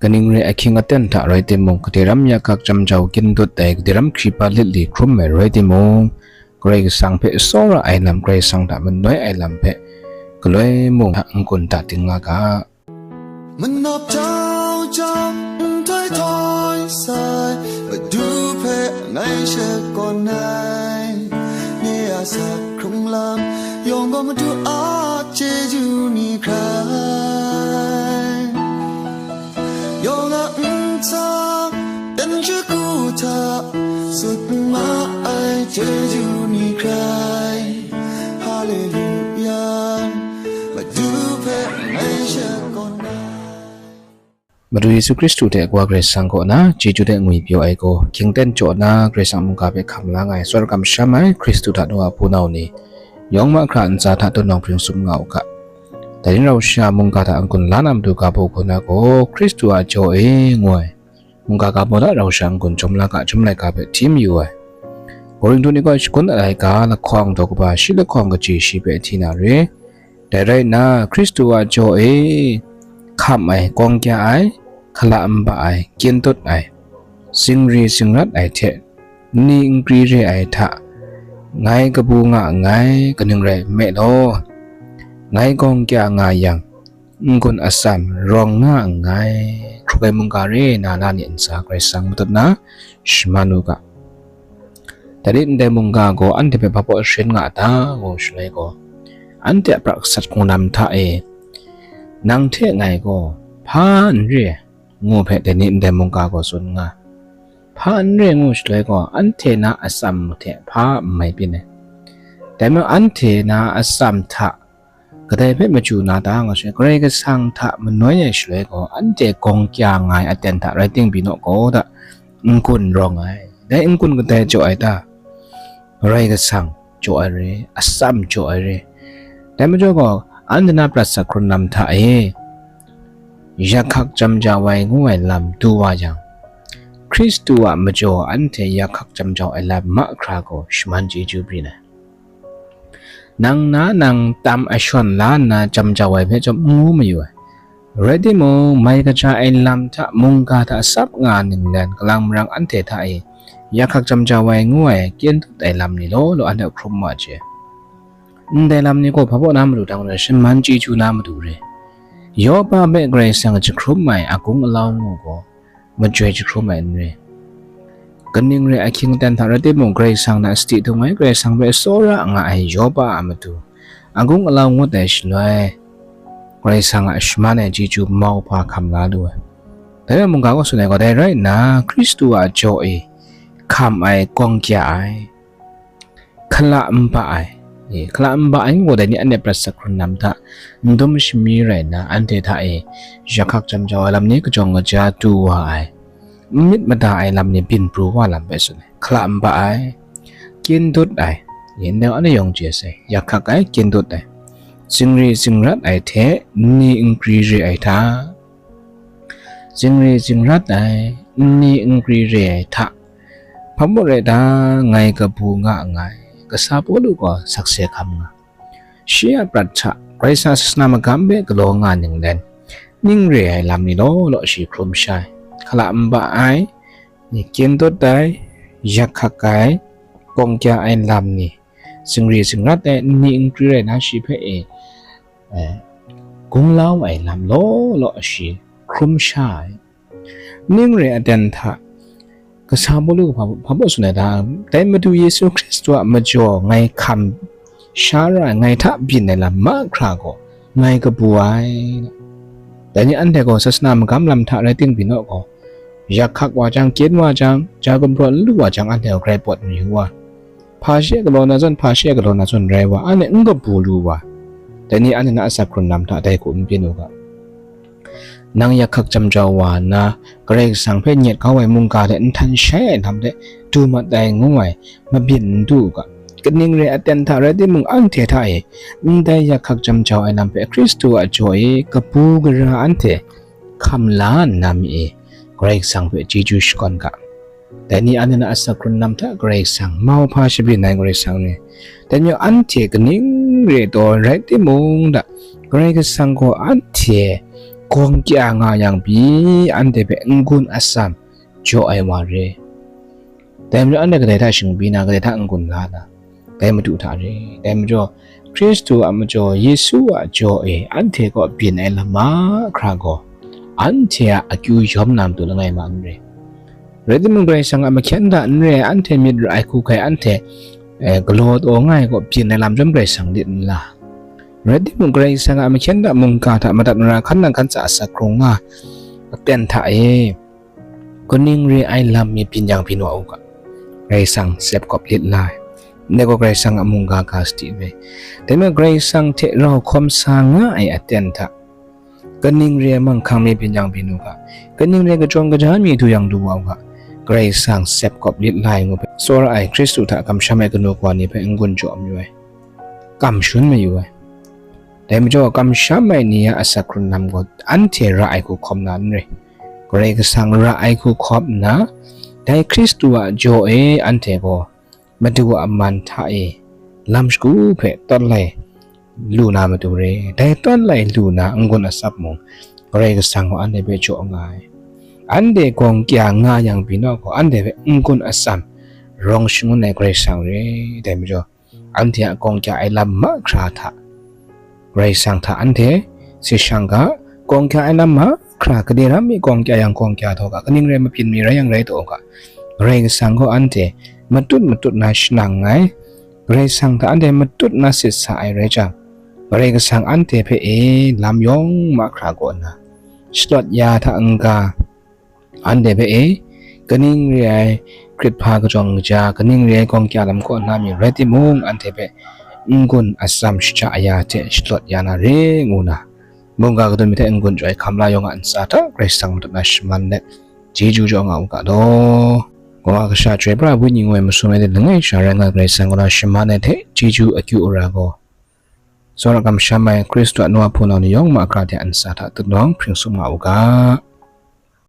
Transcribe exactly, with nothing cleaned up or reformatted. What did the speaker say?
Kaning re ahkying aten hta rai timung, kade ram yak hkak jam jau kyin dut ai, kade ram hkripa lit li hkrum ai rai timung, Karai Kasang hpe tsawra ai lam, Karai Kasang hta manoi ai lam hpe galoi mung hta n-gun hta ting nga ga. Manap jau jau, nhtoi htoi sai, Madu hpe ngai shakawn ai. Ni a sak hkrung lam yawng gaw Madu a chyeju ni hkrai. Yawng a nhtang dan shagu hta sut ma ai chyeju ni hkrai. Haleluya, Madu hpe ngai shakawn ai. Madu Yesu Hkristu hte Wa Karai Kasang kaw na chyeju hte ngwi pyaw ai gaw, hkying ten jaw na Karai Kasang mungga hpe hkam la nga ai, tsawra kamsham ai Hkristu hta nu a hpunau ni, yawng mahkra ntsa hta tawn nang hpring sum nga u ga. Dai ni rau sha mungga hta n-gun la na matu ga baw hku na gaw, Hkristu a jaw e ngu ai mungga ga baw hta rau sha n-gun jawm la ga, jawm laika hpe hti mayu ai. Korinhtu ni gaw shagun ai laika lahkawng daw kaba shi lahkawng kaji shi hpe hti na re. Dai rai nna, Hkristu a jaw e hkam ai, gawng kya ai, hkala nba ai, kyin dut ai, zingri zingrat ai hte nni nkri re ai hta ngai kabu nga nngai, kaning rai nme law, ngai gawng kya nga yang, n-gun atsam rawng nga nngai, hkrup ai mungga re na na ni ntsa Karai Kasang matut na shaman u ga. Dai ni ndai mungga gaw anhte hpe hpa baw sharin nga a ta, ngu shaloi gaw, anhte a prat gasat hkrung lam hta e, nang hte ngai gaw hpa n re ai, ngu hpe dai ni ndai mungga gaw tsun nga. Hpa n re ngu shaloi gaw, anhte na atsam hte hpa n mai byin ai. Dai majaw, anhte na atsam hta kadai hpe machyu na ta nga shaloi, Karai Kasang hta manoi ai shaloi gaw, anhte gawng kya nga ai aten hta rai ting pyi naw gaw da, n-gun rawng ai. Dai n-gun kadai jaw ai ta? Karai Kasang jaw ai re, atsam jaw ai re. Dai majaw gaw, anhte na prat sak hkrun lam hta e, yak hkak jam jau ai ngu ai lam du wa yang, Hkristu a majaw anhte yak hkak jam jau ai lam mahkra gaw shaman chyeju byin ai. Nang na nang tam ashawn la nna jam jau ai hpe chyawm n ngu mayu ai. Rai timung, mai kaja ai lam hta mungga hta tsap nga ninglen, kalang marang anhte hta e yak hkak jam jau ai ngu ai kyen dut ai lam ni law law anhte hkrum wa chye. Ndai lam ni gaw hpa baw na matu dang rai, shaman chyeju na matu re. Yopa hpe Karai Kasang jahkrum ai agung alau ngu gaw, majoi jahkrum ai n re. Kaning re ahkying aten hta rai timung, Karai Kasang na sadi dung ai, Karai Kasang hpe tsawra nga ai Yopa a matu, agung alau ngut ai shaloi, Karai Kasang a shaman ai chyeju mauhpa hkam la lu ai. Dai mungga gaw tsun ai gaw, dai rai nna, Hkristu a jaw e hkam ai, gawng kya ai, hkala nba ai, e, hkala nba ai ngu dai ni anhte prat sak hkrun lam hta, n dum shami rai nna, anhte hta e yak hkak jam jau ai lam ni kajawng kaja du wa ai, n myit mada ai lam ni byin pru wa lam hpe tsun ai. Hkala nba ai, kyen dut ai, e, ndai anhte yawng chye sai, yak hkak ai, kyen dut ai, zingri zingrat ai hte nni nkri re ai hta, zingri zingrat ai, nni nkri re ai hta, hpa mung rai ta, ngai kabu nga nngai, kasa Pawlu gaw sakse hkam nga. Shi a prat hta Karai Kasang sasana magam hpe galaw nga ninglen, ning re ai lam ni law law shi hkrum sha ai, hkala nba ai, kyen dut ai, yak hkak ai, gawng kya ai lam ni, zingri zingrat ai, nni nkri rai na shi hpe e, e, gunglau ai lam law law shi hkrum sha ai. Ning re aten hta, kasa Pawlu hpa, hpa baw tsun ai ta? Dai Madu Yesu Hkristu a majaw ngai hkam sha ra ai, ngai hta byin ai lam mahkra gaw ngai kabu ai. Dai ni anhte gaw sasana magam lam hta rai ting byin naw gaw, yak hkak wa jang, kyen wa jang, ja gumhpraw n lu wa jang, anhte gaw grai pawt mayu wa, hpa she galaw na zawn, hpa she galaw na zawn rai wa, anhte n kabu lu wa, dai ni anhte na asak hkrun lam hta dai hku n byin u ga. Nang yak hkak jam jau wa nna, Karai Kasang hpe nyet kau ai mungga hte nhtan shai ai lam hte du mat ai ngu ai, mabyin n du u ga. Kaning re aten hta rai timung, anhte hta e ndai yak hkak jam jau ai lam hpe Hkristu a jaw e kabu gara anhte hkam la nna mi e, Karai Kasang hpe chyeju shakawn ga. Dai ni anhte na asak hkrun lam hta Karai Kasang mauhpa shabyin ai Karai Kasang ni, dai majaw anhte kaning re taw rai timung da, Karai Kasang gaw anhte gawng kya nga yang pyi, anhte hpe n-gun atsam jaw ai wa re. Dai majaw anhte kadai hta shingbi na, kadai hta n-gun la na, dai Madu hta re. Dai majaw, Hkristu a majaw, Yesu a jaw e anhte kaw byin ai lam mahkra gaw, anhte a akyu yawm na matu langai ma n re. Rai timung, Karai Kasang a mahkyen hta n re ai anhte myit ra ai hku hkai anhte, eh, galaw taw nga ai kaw byin ai lam chyawm Karai Kasang lit n la. Rai timung, Karai Kasang a mahkyen hta mungga hta madat mara hkan nang hkan tsa asak hkrung nga aten hta e, kaning re ai lam mi byin yang byin wa u ga, Karai Kasang sep kawp lit la ai. Ndai gaw Karai Kasang a mungga ga sadi ai. Dai majaw Karai Kasang hte rau hkawm sa nga ai aten hta, kaning re ai manghkang mi byin yang byin u ga, kaning re ai kachyawn kaja mi du yang du wa u ga, Karai Kasang sep kawp lit la ai ngu hpe tsawra ai Hkristu hta kamsham ai kanu kawa ni hpe n-gun jaw mayu ai, kam shun mayu ai. Dai majaw, kamsham ai ni a asak hkrung lam gaw anhte ra ai hku hkawm na n re. Karai Kasang ra ai hku hkawm nna, dai Hkristu a jaw e anhte gaw Madu a man hta e lam shagu hpe tawt lai lu na matu re. Dai tawt lai lu na n-gun atsam mung, Karai Kasang gaw anhte hpe jaw nga ai. Anhte gawng kya nga yang pyi naw gaw, anhte hpe n-gun atsam rawng shangun ai Karai Kasang re. Dai majaw, anhte a gawng kya ai lam mahkra hta, Karai Kasang hta anhte si shang ga, gawng kya ai lam mahkra, gade ram mi gawng kya yang gawng kya taw ga, kaning rai mabyin mi rai yang rai taw ga, Karai Kasang gaw anhte matut matut na shanang ai, Karai Kasang hta anhte matut na sit sa ai rai jang, Karai Kasang anhte hpe e lam yawng mahkra kaw nna, shalawt ya hta n-ga, anhte hpe e, kaning re ai hkrit hpa kajawng kaja, kaning re ai gawng kya lam kaw na mi rai timung, anhte hpe n-gun atsam shaja aya hte shalawt ya na re, ngu na, mungga kadun mi hte n-gun jaw ai hkam la yawng a ntsa hta Karai Kasang matut na shaman let, chyeju jaw nga u ga law. Kawa kasha chyoi pra ai wenyi ngu ai masum ai de langai sha rai nga, Karai Kasang kaw na shaman ai hte chyeju akyu ara gaw, tsawra kamsham ai Hkristu a nu a hpunau ni yawng mahkra hte a ntsa hta tutnawng hpring sum nga u ga.